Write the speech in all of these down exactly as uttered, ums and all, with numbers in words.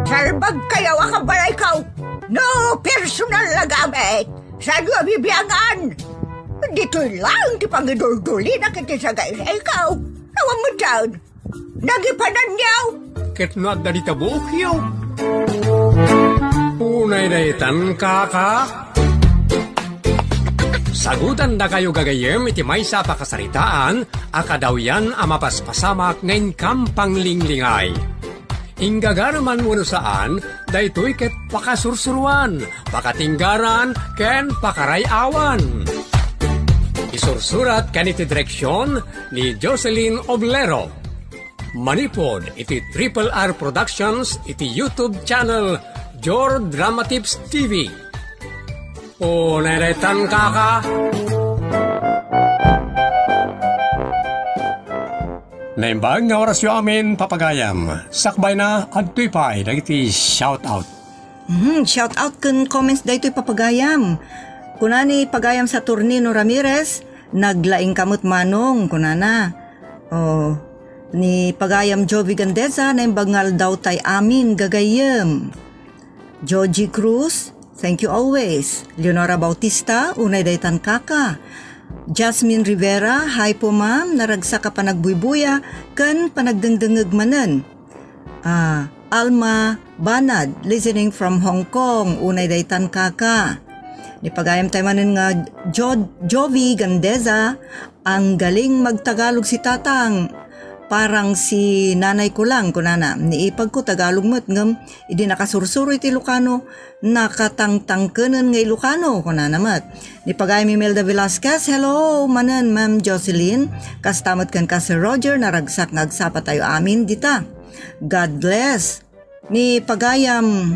Sarbag kayo a kabalayko. No personal a gamit, saan yo a bibiangan? Ditoy lang ti pangiduldulina iti sagayrayko. Awan met daan. Nagipanan niyo. Ket no adda dita buokyo. Unay daytan, kaka. Sagudan dakayo gagayyem iti maysa a pakasaritaan a kadawyan a mapaspasamak nga inkam panglinglingay. Inggagara man wenno saan, daytoy ket pakasursuroan, pakatinggaran, ken pakaray-awan. Isursurat ken iti direksion ni Jocelyn Oblero. Manipud iti Triple R Productions iti YouTube channel Jor Drama Tips T V. O, neretan, kaka. Naimbag nga orasyo amin, papagayam. Sakbayna, adtoy pay dagiti shout out. Mhm, shout out ken comments daytoy, papagayam. Kuna ni pagayam Saturnino Ramirez, "Naglaingka met, Manong," kunana. Oh, ni pagayam Jovi Gandesa, "Naimbag nga aldawtay amin, gagayyem." Joji Cruz, "Thank you always." Leonora Bautista, "Unay daytan, kaka." Jasmine Rivera, "Hi po, ma'am. Naragsak a panagbuybuya ken panagdengdengngeg manen." Ah, Alma Banad, listening from Hong Kong. "Unay daytan, kaka." Ni pagayam tayo manen nga Jo-, Jovi Gandeza, "Ang galing magtagalog si Tatang. Parang si nanay ko lang," kunana. Ni ipag ko, Tagalog met, ngem idi nakasursuro iti Ilocano, nakatangtangkenen nga Ilocano, kunana met. Ni pagayam Imelda Velasquez, "Hello manen, Ma'am Jocelyn. Kasta met ken ka, Sir Roger, naragsak nga agsapa tayo amin dita. God bless." Ni pagayam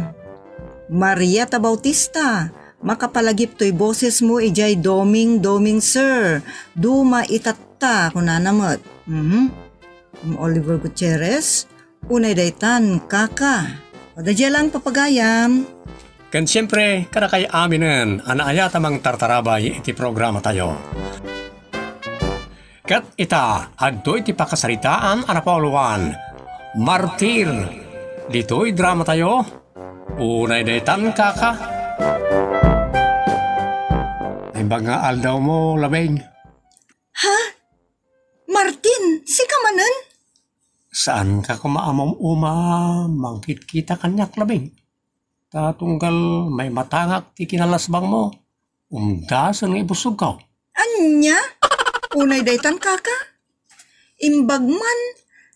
Marieta Bautista, "Makapalagip toy boses mo idiay doming-doming, sir. Duma itatta," kunana met. Mhm. Oliver Gutierrez, "Unay daytan, kaka." O, daydiay lang, papagayam. Ken siempre, kadakay aminen a naayat a mangtartarabay iti programa tayo. Ket ita, adtoy ti pakasaritaan a napauluan, Martir, ditoy drama tayo, "Unay daytan, kaka." Naimbag nga aldaw mo, Labing. Ha? Martin, sika manen? Saan ka koma a maum-uma, mangkitkita kaniak, Labing? Ta tunggal maimatangak ti kinalasbang mo, umdasen nga ibusogko. Ania? Unay daytan, kaka? Imbag man,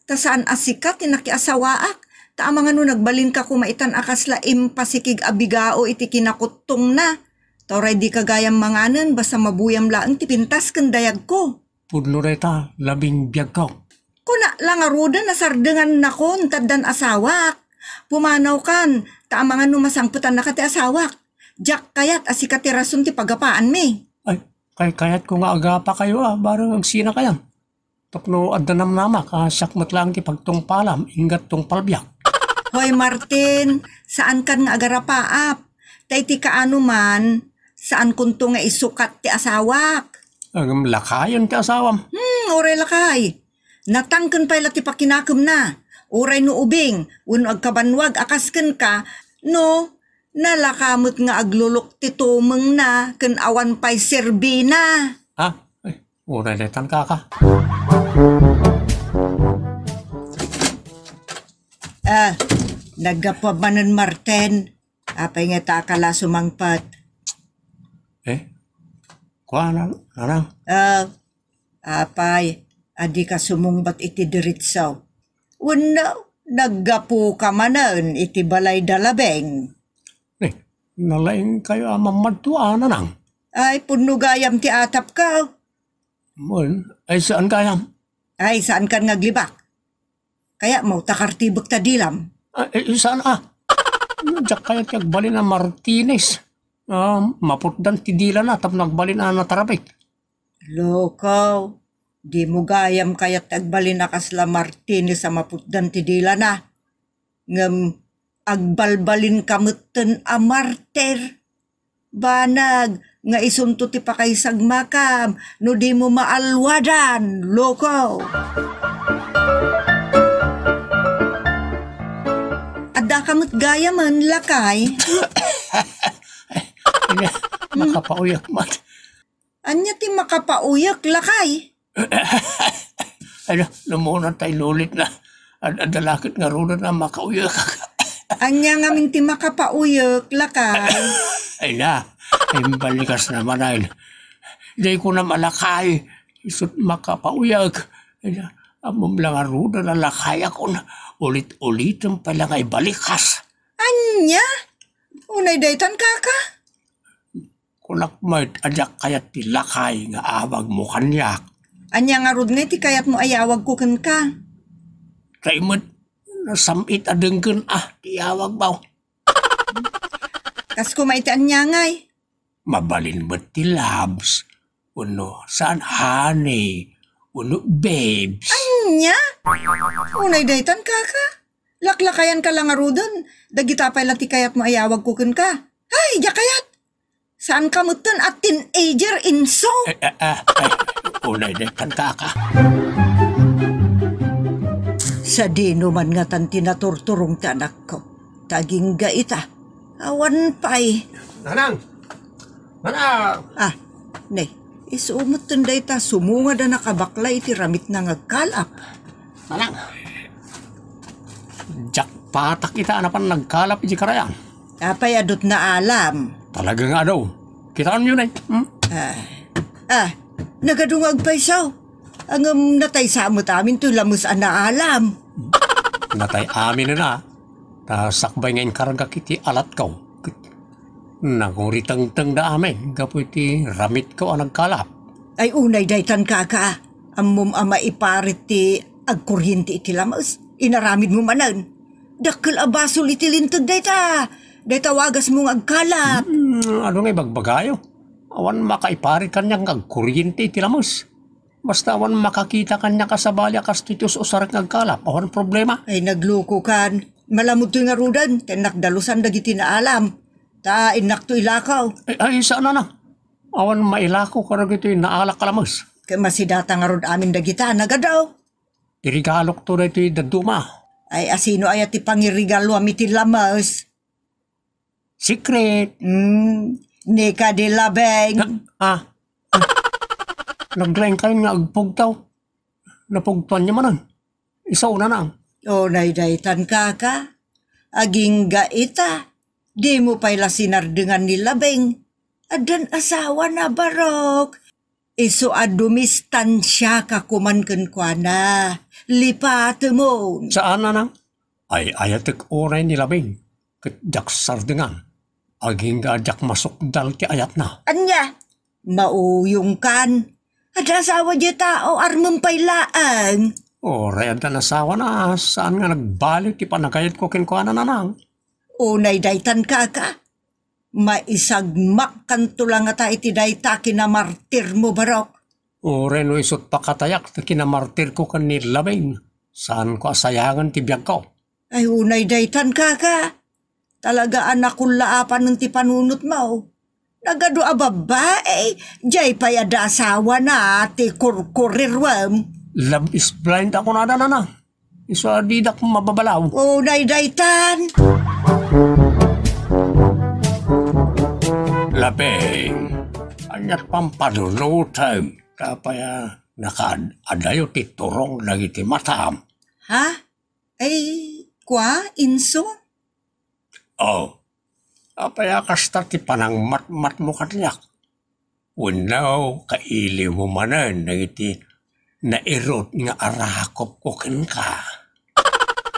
ta saan a sika ti nakiasawaak, ta amangan no nagbalinka koma itan a kasla impasikig a bigao iti kinakuttongna. Ta uray dika gayam manganen, basta mabuyam laeng ti pintas ken dayagko. Pudno dayta, Labing, biagko. Kuna la ngaruden a sardengannakon ta addan asawak. Pumanawkan, ta amangan no masangpetannaka ti asawak. Diak kayat a sika ti rason ti pagapaanmi. Ay, kaykayatko nga agapakayo a, bareng agsinakayam. Tapno adda namnamak a siak met laeng ti pagtungpalam, inggat tungpalbiak. Hoy, Martin, saankan nga agarapaap. Ta iti kaano man, saankonto nga isukat ti asawak. Ngem lakayen ti asawam. Hmm, uray lakay. Natangken pay la ti pakinakemna. Uray no ubing, wenno agkabanwag a kas kenka, no, nalaka met nga aglulok ti tumengna ken awan pay serbina. Ha? Ay, uray daytan, kaka. Ah, naggapu manen, Martin. Apay nga ta ka la sumangpet? Eh? Kuana, nanang? Ah, apay, a dika sumungbat iti diritso. Wenno, naggapuka manen iti balay da Labing? Eh, nalaingkayo a mamadto a, nanang? Ay, pudno gayam ti atapko. Mon, ay saan gayam? Ay, saankan nga aglibak. Kayatmo ta kartibek ta dilam? Ah, eh, saan a? Diak kayat ti agbalin a Martinez. Ah, maputdan ti dilana tapno agbalin a natarabik. Loko, dimo gayam kayat ti agbalin a kasla Martinez a maputdan ti dilana. Ngem agbalbalinka metten a martir. Banag nga isunto ti pakaisagmakam no dimo maalwadan, loko. Adda Aka met gayamen, lakay? Ania, makapauyek met. Ania ti makapauyek, lakay? Ay, na, lumunan ta inulit na. Ad-, adda la ket ngaruden a makauyek. Ania ngamin ti makapauyek, lakay? Ay na, imbalikas na manen. Di ko na malakay. Isut makapauyek. Ay na, ammom la ngaruden a lakayakon. Ulit-ulitem pay la nga ibalikas. Ania? Unay daytan, kaka? Kunak met a diak kayat ti lakay nga awagmo kaniak. Ania ngarud ngay ti kayatmo a iyawagko kenka? Kay met, nasam-it a denggen a ti iyawagmo. Kas koma iti ania ngay? Mabalin met ti loves, wenno saan, honey, wenno babes. Ania? Unay daytan, kaka? Laklakayanka la ngaruden, dagita pay la ti kayatmo a iyawagko kenka. Ay, diak kayat! Saanka metten a teenager, Inso? Eh, eh, eh, eh, unay daytan, kaka. Sadino man ngatan ti naturturong ti anakko? Ta agingga ita, awan pay. Nanang! Nanang! Ah, ne, isu metten dayta sumungad a nakabaklay iti ramitna nga agkalap. Nanang! Diak patak ita a napan nagkalap iti karayan. Apay, adu ti naalam? Talaga nga adu. Kitaenyo, ne. Hmm? Ah, ah, nagadu nga agpayso. Ngem natay sa met amin toy lames a naalam. Natay amin a, ta sakbay nga inkargak iti alatko. Ket nanguritengtengda amin gapu iti ramitko a nagkalap. Ay, unay daytan, kaka. Ammom a maiparit ti agkuriente iti lames. Inaramidmo manen. Dakkel a basol iti linteg dayta. Dayta wagasmo nga agkalap. Hmm, adu nga ibagbagayo? Awan makaiparit kaniak nga agkuriente iti lames. Basta awan makakita kaniak a sabali a kastoy ti us-usarek nga agkalap, awan problema. Ay, naglukokan. Malamudtoy ngaruden, ta innak dalusan dagiti naalam. Ta innakto ilakaw. Ay, ay, saan a na. Awan mailako kadagitoy naalak a lames. Ket masidata ngarud amin dagita a nagadu. Iregalokto daytoy dadduma. Ay, asino aya ti pangiregaluam iti lames? Secret. Hmm, ni kadi labeng. Na, ah, ah. Naglaingkayon nga agpugtaw. Napugtuanyo manen. Isu, Nanang. Unay daytan, kaka. Agingga ita. Dimo pay la sinardengan ni labeng. Addan asawana, barok. Isu a dumistansiaka koman kenkuana. Lipatemon. Saan, Nanang. Ay-ayatek unay ni labeng, ket diak sardengan. Agingga a diak masukdal ti ayatna. Ania? Mauyongkan. Adda asawa diay tao, armem pay laeng. Uray addan asawana, saan nga nagbaliw ti panagayatko kenkuana, Nanang. Unay daytan, kaka. Maisagmakkanto la ngata iti dayta a kinamartirmo, barok. Uray no isut pakatayak ti kinamartirko ken ni labeng, saanko a sayangen ti biagko. Ay, unay daytan, kaka. Talaga a nakullaapanen ti panunotmo. Nagadu a babbai, diay pay adda asawana ti kurkuriruem. Love is blind a kunada, Nanang. Isu a didak mababalaw. Unay daytan. Labeng, aniat pampanunotem? Apay a nakaad-adayo ti turong dagiti matam? Ha? Ay, kua, Inso? Oh, apay a kasta ti panangmatmatmo kaniak? Wenno kailiwmo manen dagiti nairut nga arakupko kenka?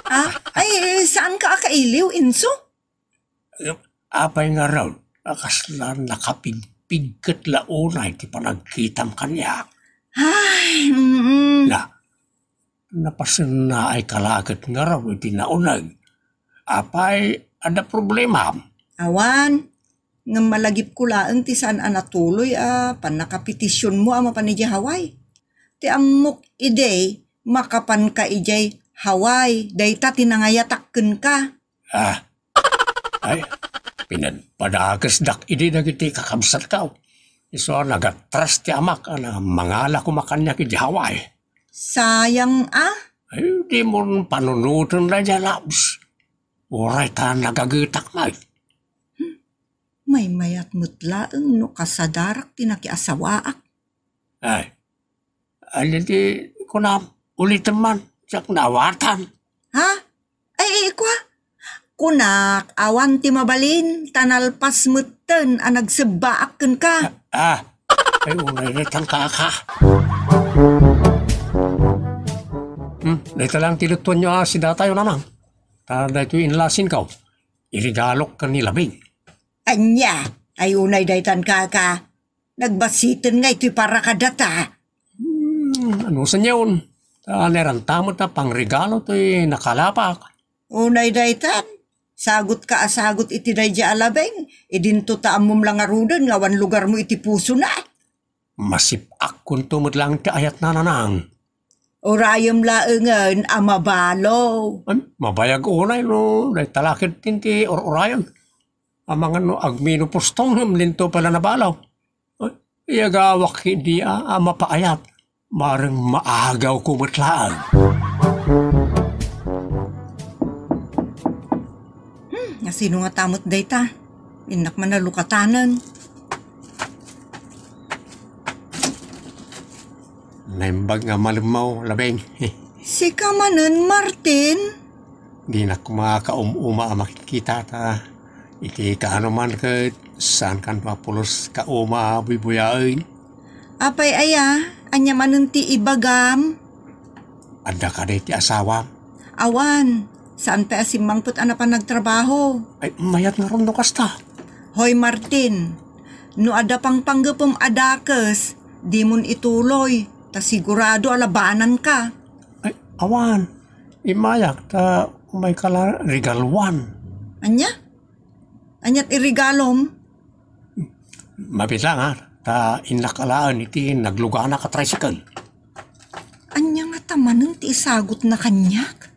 Ah, ay, saanka a kailiw, Inso? Apay ngarud a kasla nakapigpigket la unay ti panagkitam kaniak? Ay, mm. Na, napasennaayka la ket ngarud iti nauneg. Apay, adda problemam? Awan, ngem malagipko laeng ti saan a natuloy a pannakapetisionmo a mapan idiay Hawaii. Ti ammok idi, makapanka idiay Hawaii, dayta ti nangayatak kenka. Ah, ay, pinadpadakesdak idi dagiti kakabsatko. Isu a nagatras ti amak a mangala koma kaniak idiay Hawaii. Sayang a. Ay, dimo panunoten daydiay, Labs. Uray ta nagagetak met. Maymayat met laeng no kasadarak ti nakiasawaak. Ay, ania ti kunam? Ulitem man, diak naawatan. Ha? Ay, ay, kua. Kunak, awan ti mabalin, ta nalpas metten a nagsebbaak kenka. Ah, ay, unay daytan, kaka. Hmm, dayta lang ti luttuanyo a sidatayo, nanang. Ta daytoy inlasinko. Iregalok ken ni Labing. Ania? Ay, unay daytan, kaka. Nagbasiten nga itoy para kadata. Hmm, ano sanion? Ta nairanta met a pangregalo toy nakalapak. Unay daytan, sagutka a sagut iti daydiay a Labing, idinto ta ammom la ngaruden nga awan lugarmo iti pusona. Masip-akkonto met laeng ti ayatna, nanang. Urayem laengen a mabalo. Ay, mabayag unay no dayta la ketdin ti ur-urayag. Amangan no agminupos tongem dinto pay la nabalo. Ay, iyagawak idi a, a mapaayat. Bareng maagawko met laeng. Hmm, asino ngata met dayta? Innak man a lukatanen. Naimbag nga malemmaw, Labing. Sika manen, Martin? Dinak makaum-uma a makikita ta iti kaano man ket saankanto a pulos kauma a buybuyaen. Apay aya, ania manen ti ibagam? Adda kadi ti asawam? Awan, saan pay a simmangpet a napan nagtrabaho. Ay, mayat ngarud no kasta. Hoy, Martin, no adda pangpanggepem a dakes, dimon ituloy, ta sigurado a labananka. Ay, awan. Immayak, ta umayka la regaluan. Ania? Aniat iregalom? Mabiit laeng, a, ta innak alaen iti nagluganak a tricycle. Ania ngata manen ti isagutna kaniak?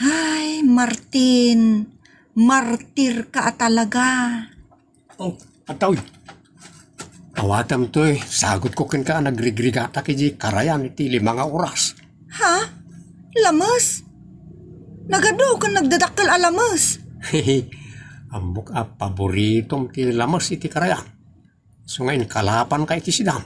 Ay, Martin, martirka a talaga. Oh, adtoy. Awatem toy, sagutko kenka a nagrigrigatak iti karayan iti lima nga oras. Ha? Lames? Nagadu ken nagdadakkel a lames? Ammok a paboritom ti lames iti karayan. Isu nga inkalapanka iti sidam.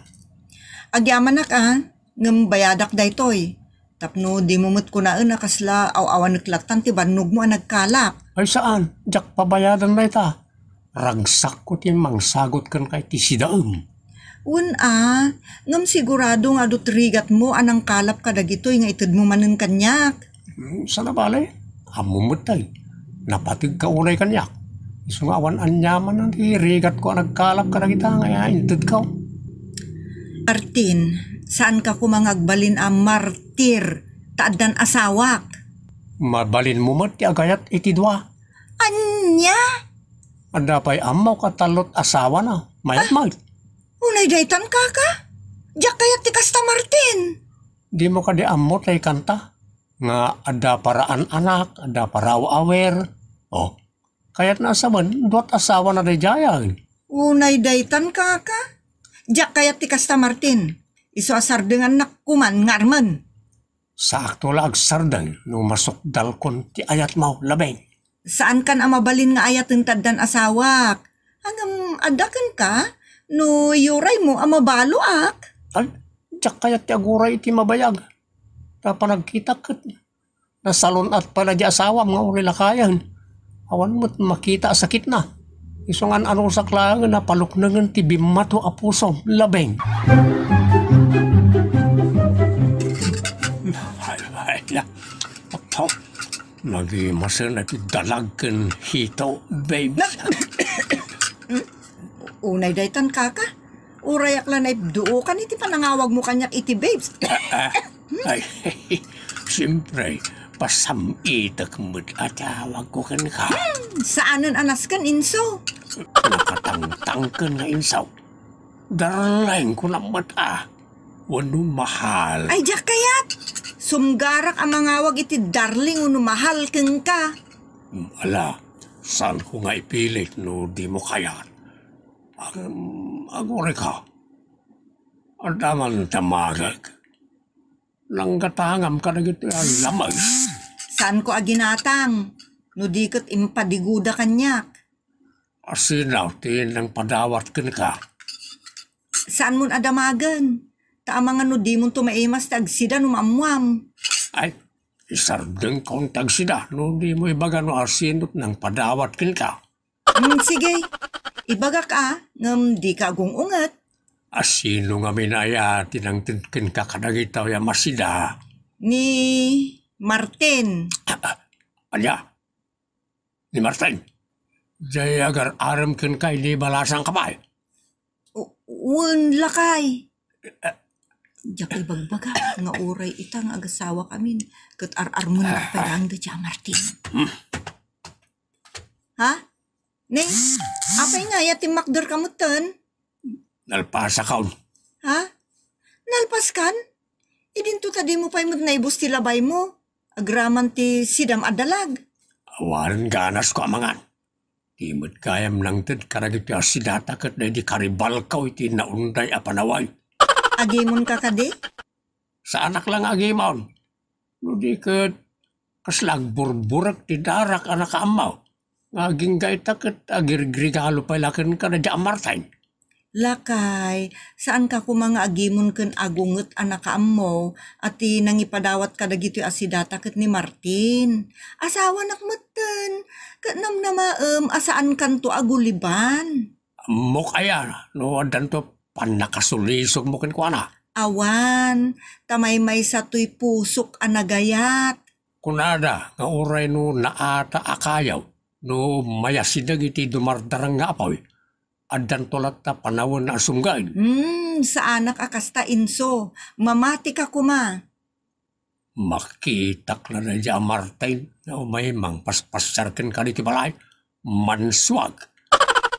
Agyamanak a, ngem bayadak daytoy. Tapno dimo met kunaen a kasla aw-awanek lattan ti bannogmo a nagkalap. Ay saan, diak pabayadan dayta. Ragsakko ti mangsagut kenka iti sidaem. Wen a, ngem sigurado nga adu ti rigatmo a nangkalap kadagitoy nga itedmo manen kaniak. Hmm, sana bale, ammom met tay. Napategka unay kaniak. Isu nga awan aniaman ti rigatko a nagkalap kadagita nga intedko. Martin, saanka koma nga agbalin a martir ta addan asawak. Mabalinmo met ti agayat iti dua. Ania? Adda pay ammok a tallo't asawana. Mayat met. Unay daytan, kaka? Diak kayat ti kasta, Martin. Dimo kadi ammo tay kanta? Nga adda paraan anak, adda paraaw-awer. Oh, kayatna a sawen, duat asawana daydiay. Unay daytan, kaka? Diak kayat ti kasta, Martin. Isu a sardengannak koman nga armen. Saakto la agsardeng no masukdalkon ti ayatmo, Labeng. Saankan a mabalin nga ayaten ta addan asawak. Ngem adda kenka no iyuraymo a mabaloak. Ay, diak kayat ti aguray iti mabayag. Ta panagkitak ket nasalun-at pay la di asawam nga uray lakayen. Awan met makita a sakitna. Isu nga an-anusak laengen a paluknengen ti bimmato a pusom, Labeng. Ay, ay, na-, Nagimasen ti dalag ken hito, babes. Unay daytan, kaka. Urayak la naibduokan iti panangawagmo kaniak iti babes. Ah, ah. Ay, siyempre, pasam-itek met a tawagko kenka. Hmm, saanen a nasken, inso. Nakatangtangken nga inso. Darling, kunam met a. Wenno mahal. Ay, diak kayat. Sumgarak a mangawag iti darling wenno mahal kenka. Hmm, ala, saanko nga ipilit no dimo kayat. Agurayka. Adda man damagek. Nanggatangam kadagiti a lames. Saanko a ginatang? no di ket impadiguda kaniak. Asino ti nangpadawat kenka? Saanmon a damagen. Ta amangan no dimonto maimas ti agsida no maammuam. Ay, isardengkon ti agsida no dimo ibaga no asino ti nangpadawat kenka. Hmm, sige. Ibagak a, ngem dika agung-unget. Asino ngamin aya ti nangted kenka kadagitoy a masida? Ni Martin. Ania? Ni Martin? Diay agar-arem kenka idi balasangka pay? U-, wen, lakay. Diak ibagbaga nga uray ita nga agasawak amin, ket ar-armennak pay laeng dayta a Martin. Hmm. Ha? Ne? Apay nga aya timmakderka metten? Nalpasakon. Ha? Nalpaskan? Idinto ta dimo pay met naibus ti labaymo, agraman ti sidam a dalag. Awan ganasko amangan. Di met gayam nangted kadagiti asidata ket daydi karibalko iti naunday a panawen. Agimonka kadi? Saanak la nga agimon. No di ket, kasla agburburek ti darak a nakaammo. Nga agingga ita ket agirigregalo pay la kenka dayta a Martin. Lakay, saanka koma nga agimon ken agunget a nakaammo a ti nangipadawat kadagitoy asidata ket ni Martin. Asawanak metten, ket namnamaem a saankanto a guliban. Ammok aya no addanto pannakasulisogmo kenkuana? Awan, ta maymaysa toy pusok a nagayat. Kunada nga uray no naata a kayo, no mayasideg iti dumardarang nga apuy, addanto latta panawen a sumgaen. Hmm, saanak a kasta, inso. Mamatika koma. Makitak la daydi a Martin nga umay mangpaspasiar kenka ditoy balay. Mansuag.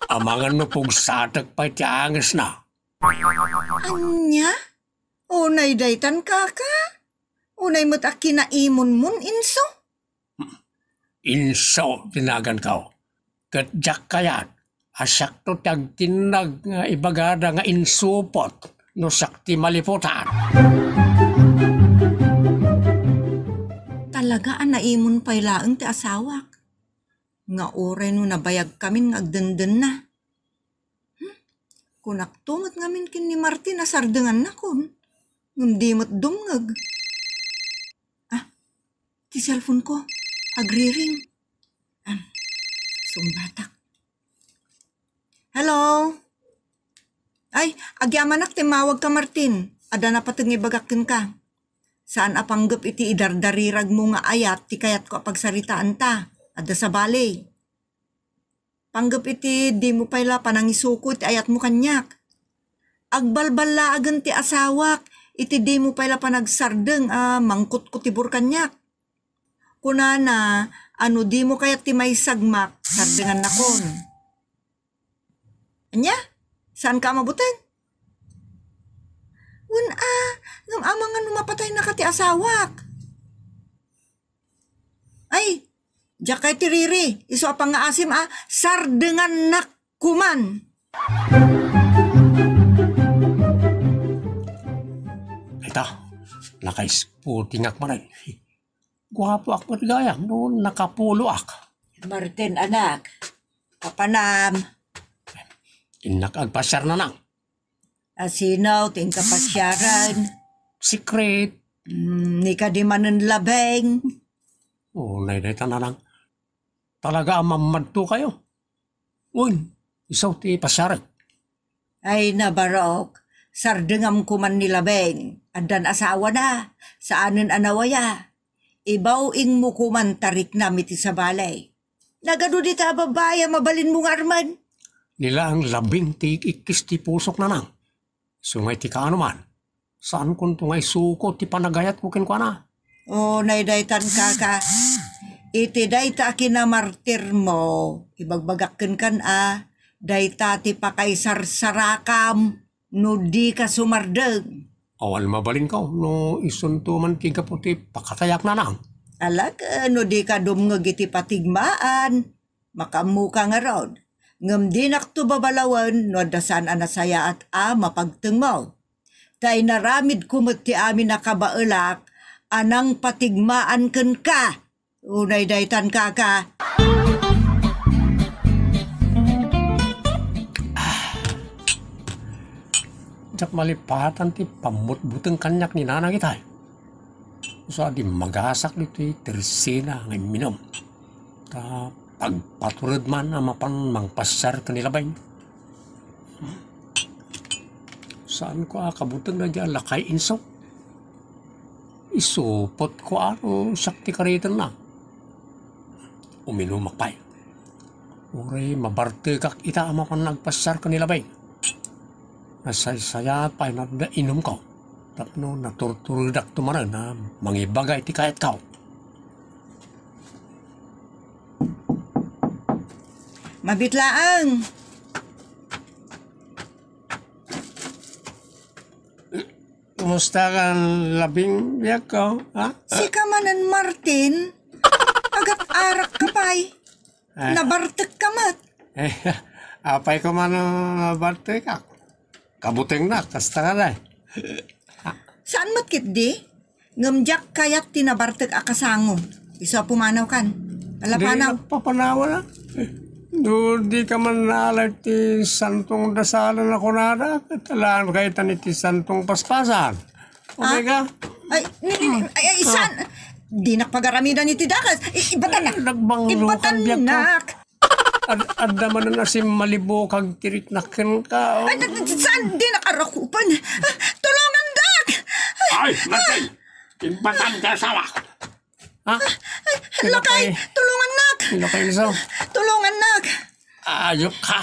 Amangan no pugsatek pay ti angesna. Ania? Unay daytan, kaka? Unay met a kinaimonmon, inso? Inso ti naganko. Ket diak kayat a siakto ti agtinnag nga ibagada nga insupot no siak ti maliputan. Talaga a naimon pay laeng ti asawak. Nga uray no nabayagkamin nga agdendenna. Hmm? Kunakto met ngamin ken ni Martin a sardengannakon. Ngem di met dumngeg. Ah, ti cellphone ko. Agriring. Ah, sungbatak. Hello? Ay, agyamanak ta immawagka, Martin. Adda napateg nga ibagak kenka. Saan a panggep iti idardariragmo nga ayat ti kayatko a pagsaritaanta. Adda sabali. Panggep iti dimo pay la panangisuko iti ayatmo kaniak. Agbalballaagen ti asawak iti dimo pay la panagsardeng a mangkutkutibor kaniak. Kunana a no dimo kayat ti maisagmak, sardengannakon. Ania? Saanka a mabuteng? Wen a, ngem amangan no mapataynaka ti asawak. Ay, diak kay ti riri, isu a pangngaasim a sardengannak koman. Ita, naka-sportingak manen. Guapoak met gayam no nakapuloak. Martin, anak, kapanam. Innak agpasiar, nanang. Asino ti inka pasiaren? Secret. Hmm, ni kadi manen labeng. O, nay, nay, ta, nanang. Talaga a mammadto kayo. Wen, isu ti pasiarek. Ay, nabarok. Sardengam koman ni labeng. Addan asawana. Saanen a nawaya. Ibaw-ingmo koman ta riknam iti sabali. Nagadu dita a babbai a mabalinmo nga armen? Ni laeng labing ti ikkis ti pusok, nanang. Isu nga iti kaano man, saankonto nga isuko ti panagayatko kenkuana. O, nay daytan, kaka. Iti dayta a kinamartirmo, ibagbagak kenkan a, dayta ti pakaisarsarakam no dika sumardeng. Awan mabalinko no isunto man ti gapu ti pakatayak, nanang. Alak, no dika dumngeg iti patigmaan, makaammoka ngarud. Ngem dinakto babalawen no adda saan a nasayaat a mapagtengmo. Ta inaramidko met ti amin a kabaelak a nangpatigmaan kenka. Unay daytan, kaka. Diak malipatan ti pammutbuteng kaniak ni nanang itay. Sa di magasak ditoy tersena nga imminum. Ta pagpatured man a mapan mangpasiar ken ni Labeng. Saanko a kabuteng daydiay a lakay, Inso. Isupotko a no siak ti karitenna. Uminumak pay. Uray mabartekak ita a mapan nagpasiar ken ni Labeng. Nasaysayat pay no adda inumko. Tapno naturturedakto manen a mangibaga iti kayatko. Mabiit laeng. Kumusta kan Labeng, biagko, ha? Sika manen, Martin? Agat-arak ka pay. Ay. Nabartek ka met. Eh, apay ko man, ah, nabartek ak. Kabutengnak, kasta ka na eh. Saan met ketdi? Ngem diak kayat ti nabartek a kasango. Isu a pumanaw kan. Ala, panaw. Di panawan, ah. No, di ka man naalay ti santong dasalan a kunada, ket alam kaytan iti santong paspasan. Ah? Omega? Ay, ni, ni, ni, ay, ay, saan? Dinak pagaramidan iti dakes. I-, ibatan na. Nagbanglo ka, biag ka. Ibatan nak. Ad-, adda manen a simmalibukag ti riknak kenka, oh. Ay, saan? Dinak arakupan. Ah, tulungan, dak! Ay, Martin! Imbatan ti asawak! Ha? Ay, lakay, tulungan nak! Lakay, Inso. Tulungan nak! Ayok ka!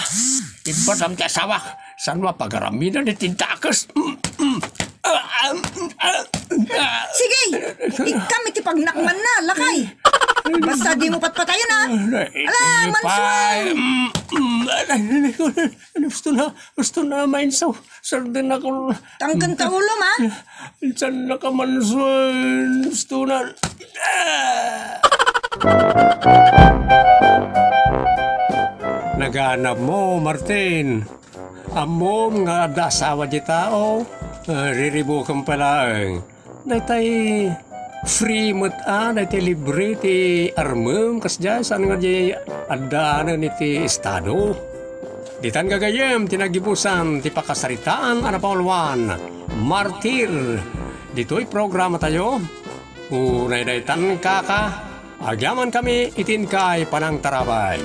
Ibbatam ti asawak! Saan mapagaramidan iti dakes? Mm, mm. Ah, ah, ah, ah. Sige! Ikkam iti pagnakman na, lakay! Basta di mo patpatayan, ha? Ala, Mansuel! Mm, mm. Ala, ala, ala, ala, gusto na, gusto na, Mainso. Sarden ako. Tangken ta ulo, ma? Insan na ka, Mansuel. Gusto na. Ah! Naganap mo, Martin. Ammom nga adda asawa di tao, eh, riribukan pa laeng. Daytay free met a, daytay libre ti armem, kasdiay, saan nga di addaanen iti estado. Ditan gagayyem ti nagibusan ti pakasaritaan a napauluan, Martir. Ditoy programa tayo, unay daytan kaka, agyamankami iti inkay panangtarabay.